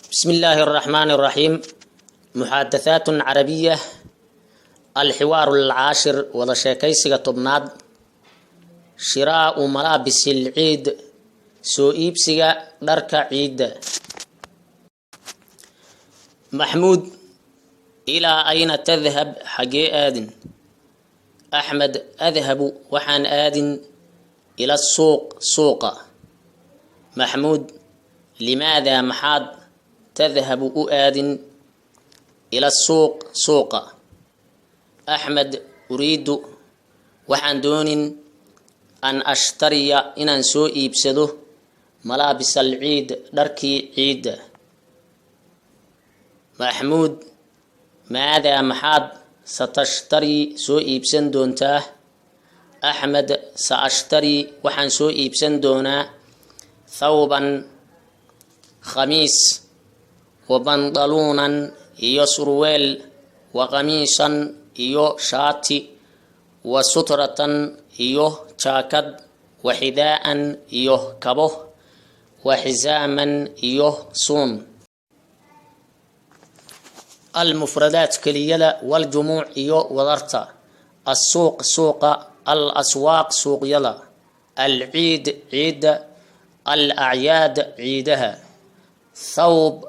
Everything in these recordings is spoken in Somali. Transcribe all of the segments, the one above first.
بسم الله الرحمن الرحيم. محادثات عربية، الحوار العاشر، wada sheekaysiga 10aad. شراء ملابس العيد، soo iibsiga dharka ciidda. Maxmuud: إلى أين تذهب؟ Xagee aadin? Axmed: أذهب, waxaan aadin, إلى السوق, suuqa. Maxmuud: لماذا, maxaad, تذهب, u aadin, إلى السوق, suuqa? Axmed: أريد, waxaan doonin, أن أشتري, inaan soo iibsado, ملابس العيد, dharkii ciidda. Maxmuud: ماذا, maxaad, ستشتري, soo iibsan doontaa? Axmed: سأشتري, waxaan soo iibsan doonaa, ثوبا, khamiis, وبنطلونا, iyo surweel, وقميصا, iyo shaati, وسترة, iyo jaakad, وحذاء, iyo kabo, وحزاما, iyo suun. المفردات, keliyada, والجموع, iyo wadarta. السوق, suuqa. الأسواق, suuqyada. العيد, ciidda. الأعياد, ciidaha. ثوب,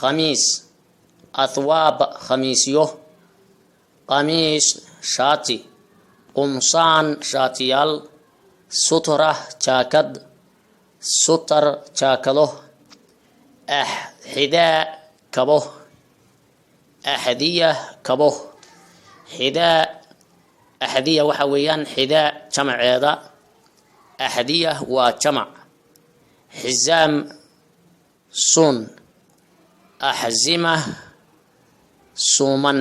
khamiis. أثواب, khamiisyo. قميص, shaati. قمصان, shaatiyaal. سترة, jaakad. ستر, jaakado. حذاء, kabo. أحذية, kabo. حذاء, أحذية waxa weeyaan حذاء jamaceeda. أحذية waa jamac. حزام, suun. أحزمة, suuman.